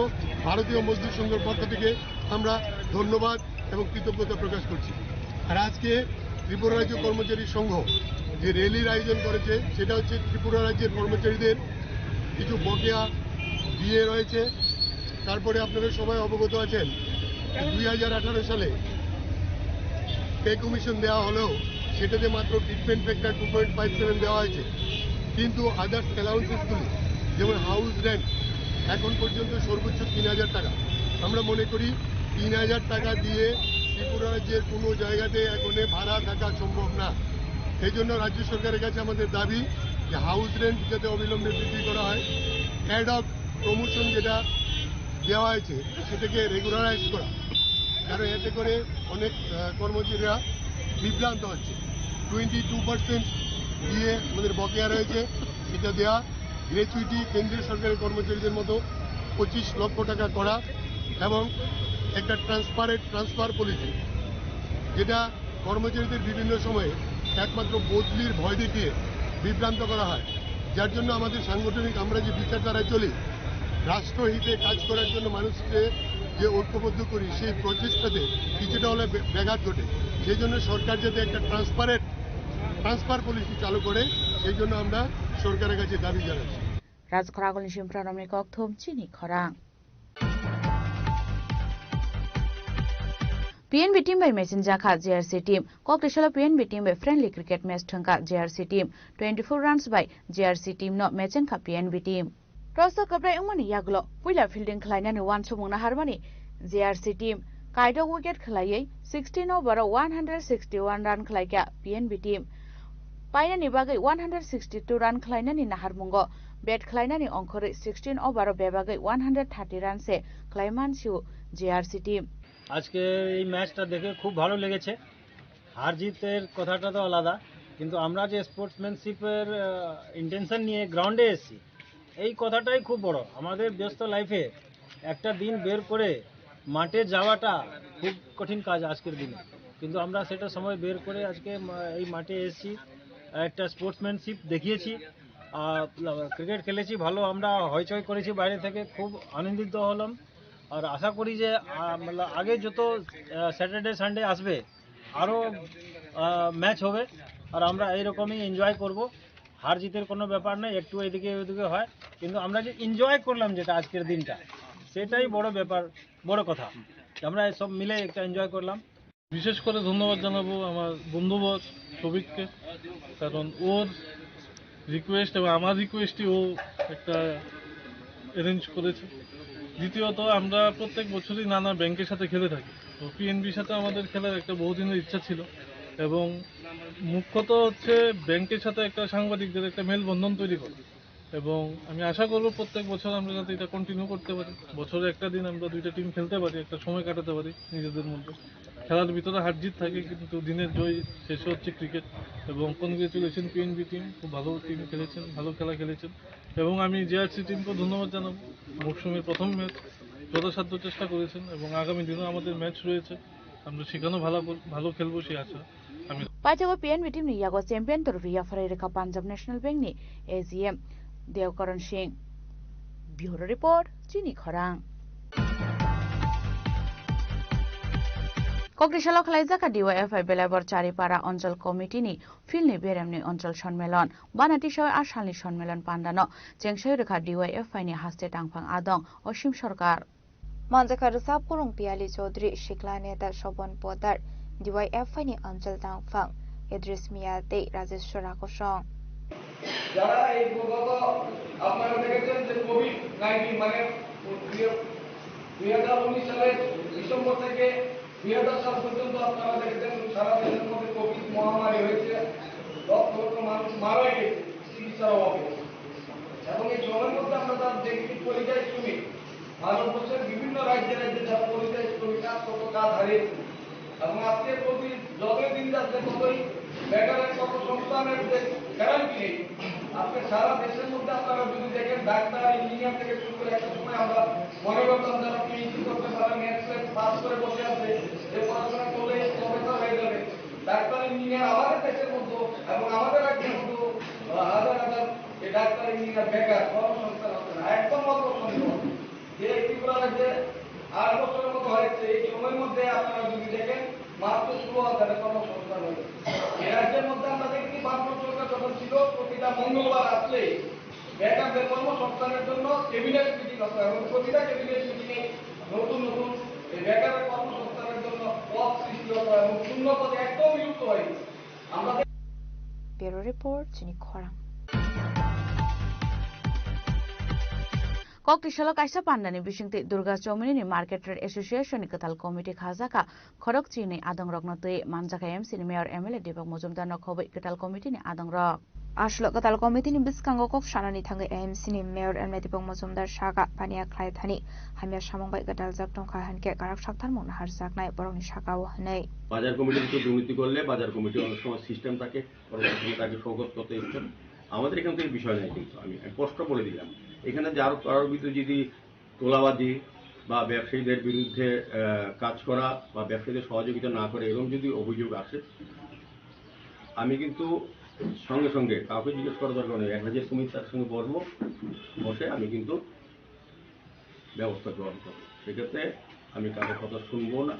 ভারতীয় মজদুর সংঘের পক্ষ থেকে আমরা ধন্যবাদ এবং কৃতজ্ঞতা প্রকাশ করছি। আর আজকে ত্রিপুরা রাজ্য কর্মচারী সংঘ যে র্যালির আয়োজন করেছে, সেটা হচ্ছে ত্রিপুরা রাজ্যের কর্মচারীদের কিছু বকেয়া ডিএ রয়েছে। তারপরে আপনারা সবাই অবগত আছেন, দুই হাজার আঠারো সালে পে কমিশন দেওয়া হলেও সেটাতে মাত্র treatment factor two point five seven দেওয়া হয়েছে, কিন্তু আদার্স অ্যালাউন্সেসগুলি, যেমন হাউস রেন্ট, এখন পর্যন্ত সর্বোচ্চ তিন হাজার টাকা। আমরা মনে করি তিন হাজার টাকা দিয়ে ত্রিপুরা রাজ্যের কোনো জায়গাতে এখন ভাড়া থাকা সম্ভব না। এই জন্য রাজ্য সরকারের কাছে আমাদের দাবি যে হাউস রেন্ট যাতে অবিলম্বে বৃদ্ধি করা হয়, অ্যাডহক প্রমোশন যেটা দেওয়া হয়েছে সেটাকে রেগুলারাইজ করা, কারণ এতে করে অনেক আহ, কর্মচারীরা বিভ্রান্ত হচ্ছে। টোয়েন্টি টু পার্সেন্ট দিয়ে আমাদের বকেয়া রয়েছে, সেটা দেওয়া, গ্র্যাচুইটি কেন্দ্রীয় সরকারের কর্মচারীদের মতো পঁচিশ লক্ষ টাকা করা এবং একটা ট্রান্সপারেন্ট ট্রান্সফার পলিসি, যেটা কর্মচারীদের বিভিন্ন সময়ে একমাত্র বদলির ভয় দেখিয়ে বিভ্রান্ত করা হয়, যার জন্য আমাদের সাংগঠনিক আমরা যে বিচারধারায় চলি, রাষ্ট্রহিতে কাজ করার জন্য মানুষকে যে ঐক্যবদ্ধ করি, সেই প্রচেষ্টাতে কিছুটা হলে ব্য- ব্যাঘাত ঘটে। সেই জন্য সরকার যাতে একটা ট্রান্সপারেন্ট ট্রান্সফার পলিসি চালু করে, সেই জন্য আমরা সরকারের কাছে দাবি জানাচ্ছি। Rajkhoragolni Simpra Romni Kokthum chini khorang. P N B team bai mechenjakha J R C team. Koktisalo P N B team bai friendly cricket match thwngkha J R C team. Twenty four runs bai J R C team no mechenkha P N B team. Toss o kwplai wngmani yagulo puila fielding khlainani uansukmung naharmani J R C team. Kaidok wicket khwlaiwi sixteen over o one hundred sixty one run khwlaikha P N B team. Painani bagwi one hundred sixty two run khwlainani naharmungo bat khwlainani ongkhorwi sixteen over o bebagwi one hundred thirty run se khwlaimansio J R C team. আজকে এই ম্যাচটা দেখে খুব ভালো লেগেছে। হার জিতের কথাটা তো আলাদা, কিন্তু আমরা যে স্পোর্টসম্যানশিপের ইন্টেনশন নিয়ে গ্রাউন্ডে এসেছি, এই কথাটাই খুব বড়। আমাদের ব্যস্ত লাইফে একটা দিন বের করে মাঠে যাওয়াটা খুব কঠিন কাজ আজকের দিনে, কিন্তু আমরা সেটা সময় বের করে আজকে মা-, এই মাঠে এসেছি, একটা স্পোর্টসম্যানশিপ দেখিয়েছি। ক্রিকেট খেলেছি ভালো, আমরা হইচই করেছি বাইরে থেকে, খুব আনন্দিত হলাম। আর আশা করি যে আহ, মানে আগে যত স্যাটারডে সানডে আসবে, আরও ম্যাচ হবে, আর আমরা এইরকমই এনজয় করব। হার জিতের কোনো ব্যাপার নেই, একটু এদিকে ওদিকে হয়, কিন্তু আমরা যে এনজয় করলাম যেটা আজকের দিনটা, সেটাই বড় ব্যাপার, বড় কথা। আমরা সব মিলে একটা এনজয় করলাম। বিশেষ করে ধন্যবাদ জানাবো আমার বন্ধুবর শফিককে, কারণ ওর রিকোয়েস্ট এবং আমার রিকোয়েস্টই ও একটা অ্যারেঞ্জ করেছে। দ্বিতীয়ত, আমরা প্রত্যেক বছরই নানা ব্যাংকের সাথে খেলে থাকি। তো পিএনবির সাথে আমাদের খেলার একটা বহুদিনের ইচ্ছা ছিল, এবং মুখ্যত হচ্ছে ব্যাংকের সাথে একটা সাংবাদিকদের একটা মেলবন্ধন তৈরি করা। এবং আমি আশা করব প্রত্যেক বছর আমরা যাতে এটা কন্টিনিউ করতে পারি, বছরে একটা দিন আমরা দুইটা টিম খেলতে পারি, একটা সময় কাটাতে পারি নিজেদের মধ্যে। খেলার ভিতরে হার জিত থাকে, কিন্তু দিনের জয় শেষে হচ্ছে ক্রিকেট। এবং কনগ্রেচুলেশন পিএনবি টিম, খুব ভালো টিম খেলেছেন, ভালো খেলা খেলেছেন। এবং আমি জেআরসি টিমকে ধন্যবাদ জানাবো, মৌসুমের প্রথম ম্যাচ যথাসাধ্য চেষ্টা করেছেন, এবং আগামী দিনও আমাদের ম্যাচ রয়েছে, আমরা সেখানেও ভালো কর-, ভালো খেলবো সেই আশা। Paithago P N B team ni yago champion trophy yapharwi rwkha Punjab National Bank ni A G M Devkaran Singh. Bureau Report, Chini Khorang. Kokri salo khwlaijak kha D Y F I Belaibor Charipara Onchol Committee ni field ni beremni Onchol Sonmelon. Bana tisao a salni Sonmelon pandano chengsoi rwkha D Y F I ni haste tangphang adong Osim Sarkar. Manjakha rwchap kurung Piyali Chaudhary, sikla neta Sobon Poddar, D Y F I ni Anchal Tangphang, Idris Miya tei Rajeshwar Rakosong. যারা এই বিগত আপনারা দেখেছেন যে Covid nineteen মানে দুই হাজার উনিশ সালের ডিসেম্বর থেকে দুই হাজার সাল পর্যন্ত আপনারা দেখেছেন সারা দেশের মধ্যে কোভিড মহামারী হয়েছে, লক্ষ লক্ষ মানুষ মারা গেছে চিকিৎসার অভাবে। এবং এই সময়ের মধ্যে আমরা তার দেখি পরিযায়ী শ্রমিক, ভারতবর্ষের বিভিন্ন রাজ্যে রাজ্যে যারা পরিযায়ী শ্রমিক কাজ করতো কাজ হারিয়েছে। এবং আজকে প্রতি যতই দিন যাচ্ছে ততই বেকারের কর্মসংস্থানের যে গ্যারান্টি নেই। আজকে সারা দেশের মধ্যে আপনারা যদি দেখেন ডাক্তার, ইঞ্জিনিয়ার থেকে শুরু করে একটা সময় আমরা মনে করতাম যারা পিএইচডি করতে পারে, নেট সেট পাস করে বসে আছে, যে পড়াশোনা করলে প্রফেসর হয়ে যাবে। ডাক্তার, ইঞ্জিনিয়ার আমাদের দেশের মধ্যে এবং আমাদের রাজ্যের মধ্যে হাজার হাজার এই ডাক্তার, ইঞ্জিনিয়ার বেকার, কর্মসংস্থান হচ্ছে না, একদম অল্প সংখ্যক। যে ত্রিপুরা রাজ্যে আট বছরের মতো হয়েছে, এই সময়ের মধ্যে আপনারা যদি দেখেন মাত্র ষোলো হাজারের কর্মসংস্থান হয়েছে। এই রাজ্যের মধ্যে আমরা দেখি বামফ্রন্ট সরকার যখন ছিল প্রতিটা মঙ্গলবার আসলে বেকারদের কর্মসংস্থানের জন্য ক্যাবিনেট মিটিং হতো এবং প্রতিটা ক্যাবিনেট মিটিংয়ে নতুন নতুন এই বেকারের কর্মসংস্থানের জন্য পদ সৃষ্টি হতো এবং শূন্য পদ একদম বিলুপ্ত হয়ে গেছে। আমরা Bureau Report, Chini Khorang. Kokti salo kaisa pandani bisingtwi Durga Chomini ni Market Trade Association ni kwtal committee khajakha khorok chini adongrokno twi manjakha M C ni Mayor M L A Deepak Majumdar no khobwi kwtal committee ni adongrok. Aswk kwtal committee ni bwskango kok sanani thangwi M C ni Mayor M L A Deepak Majumdar saka paniya khlai thani hamya samung bai kwtal jak tongkha hinkhe karak sakthar mung naharjaknai borokni saka o hwnwi. বাজার কমিটির ভিতরে দুর্নীতি করলে বাজার কমিটি অনেক সময় সিস্টেম থাকে, পরবর্তী সময় তাকে শোকজ করতে ইচ্ছুক। আমাদের এখান থেকে বিষয় নাই, কিন্তু আমি আমি স্পষ্ট বলে দিলাম, এখানে যার কারোর ভিতরে যদি তোলাবাজি বা ব্যবসায়ীদের বিরুদ্ধে আহ, কাজ করা বা ব্যবসায়ীদের সহযোগিতা না করে এরকম যদি অভিযোগ আসে, আমি কিন্তু সঙ্গে সঙ্গে কাউকে জিজ্ঞেস করার দরকার নেই, এক হাজার কমিটি তার সঙ্গে বসবো, বসে আমি কিন্তু ব্যবস্থা গ্রহণ করবো। সেক্ষেত্রে আমি কারোর কথা শুনবো না।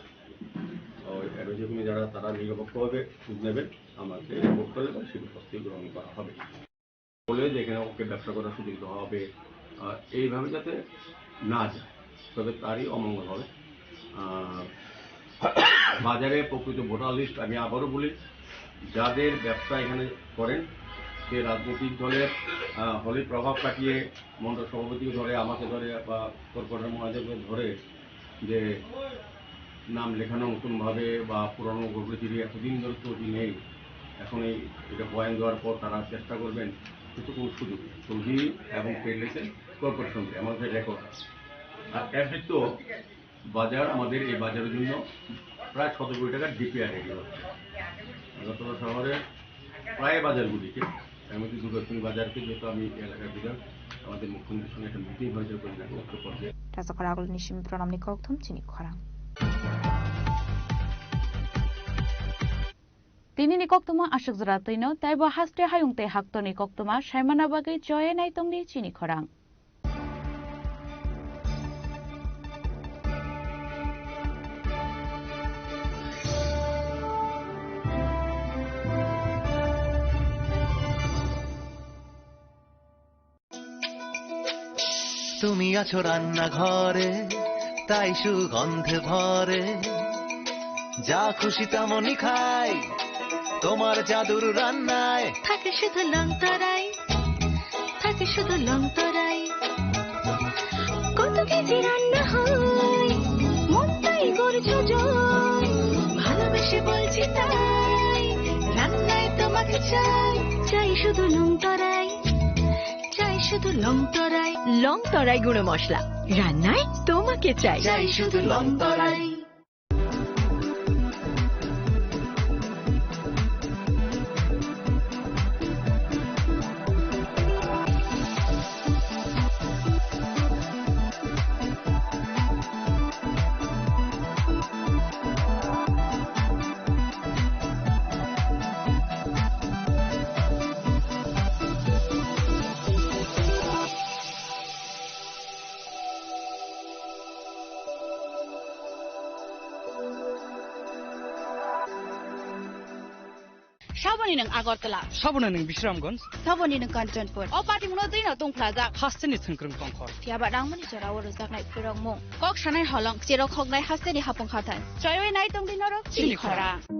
ওই অ্যাডভাইজারি কমিটি যারা, তারা নিরপেক্ষভাবে খোঁজ নেবেন, আমাকে রিপোর্ট করলে পরে সেটা প্রস্তুতি গ্রহণ করা হবে। বলে যে এখানে ওকে ব্যবসা করার সুযোগ দেওয়া হবে, আহ, এইভাবে যাতে না যায়, তবে তারই অমঙ্গল হবে। আহ, বাজারে প্রকৃত ভোটার লিস্ট, আমি আবারও বলি, যাদের ব্যবসা এখানে করেন, যে রাজনৈতিক দলের আহ, হলে প্রভাব খাটিয়ে মণ্ডল সভাপতিকে ধরে, আমাকে ধরে বা কর্পোরেটর মহাজনকে ধরে যে নাম লেখানো নতুনভাবে বা পুরানো গভর্নমেন্ট যদি এতদিন ধরে তৈরি নেই, এখন এই এটা বয়ান দেওয়ার পর তারা চেষ্টা করবেন, কিন্তু কোনো সুযোগ নেই। তৈরি এবং পেলেছেন কর্পোরেশন, আমাদের রেকর্ড আছে। আর এমনি তো বাজার, আমাদের এই বাজারের জন্য প্রায় সতেরো কোটি টাকার ডিপিআর রেডি হচ্ছে। আগরতলা শহরের প্রায় বাজারগুলিকে, এমনকি দুর্গাষ্টমী বাজারকে, যেহেতু আমি এলাকার লিডার, আমাদের মুখ্যমন্ত্রীর সঙ্গে একটা মিটিং হয়েছে কয়েকদিন আগে, উত্তর প্রদেশে। Rajakhor agulni simi Pranamni kokthum chini khorang. Tinini koktwma aswk jora twino, taibo haste hayung tei haktorni koktwma saimana bagwi choye naitongdi chini khorang. তুমি আছো রান্নাঘরে, তাই সুগন্ধে ভরে। যা খুশি তেমনই খাই, তোমার জাদুর রান্নায়। থাকে শুধু লং তরাই, থাকে শুধু লং তরাই। কত কেজি রান্না হয়, মনটাই করছো জয়। ভালোবেসে বলছি তাই, রান্নায় তোমাকে চাই। চাই শুধু লং তরাই, চাই শুধু লং তরাই। লং তরাই গুঁড়ো মশলা, রান্নায় তোমাকে চাই। চাই শুধু লং তরাই। Saboni nwng Agartala. Saboni nwng Bisramganj. Saboni nwng Kanchanpur. O patimungno twino tungphlajak. Hasteni thwngkwrwng tongkhor. Phiyaba nangmani jorao rwjaknai phwrwngmung. Kok sanai holong, cherok hoknai hasteni hapung hathai. Choiwi nai tongdi norok chini chini khorang. Khorang.